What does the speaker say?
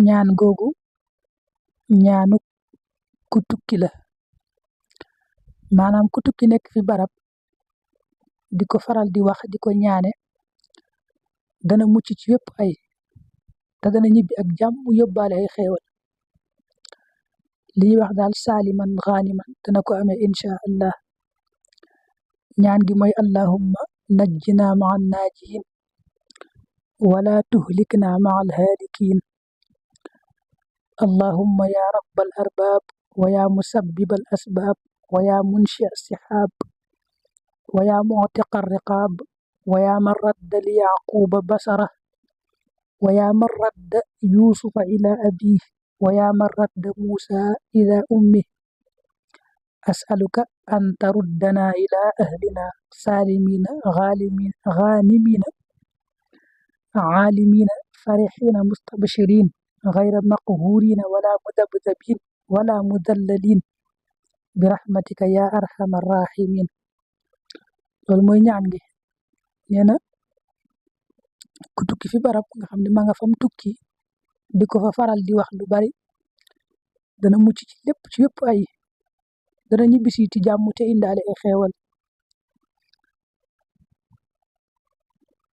ñaan googu ñaanu ku tukki la maanaam ku tukki nekk fi barab di ko faral di wax di ko ñaane dana mucc ci yépp ay te dana ñibbi ak jàmm yóbbaale ay xéewal li ñuy wax daal saaliman ghaniman dana ko amee insha allah ñaan gi mooy allahumma najjina maa naajiin wala tuhlikna maa alhaalikiin اللهم يا رب الأرباب ويا مسبب الأسباب ويا منشئ السحاب ويا معتق الرقاب ويا من رد ليعقوب بصره ويا من رد يوسف إلى أبيه ويا من رد موسى إلى أمه أسألك أن تردنا إلى أهلنا سالمين غانمين عالمين فرحين مستبشرين غير مقهورين ولا مذبذبين ولا مذللين برحمتك يا أرحم الراحمين loolu mooy ñaan gi nee na ku tukki fi barab nga xam ne ma nga fam tukki di ko fa faral di wax lu bari dana mucc ci lépp ci yépp ay dana ñibbisi ci jàmm te indaale ay xéewal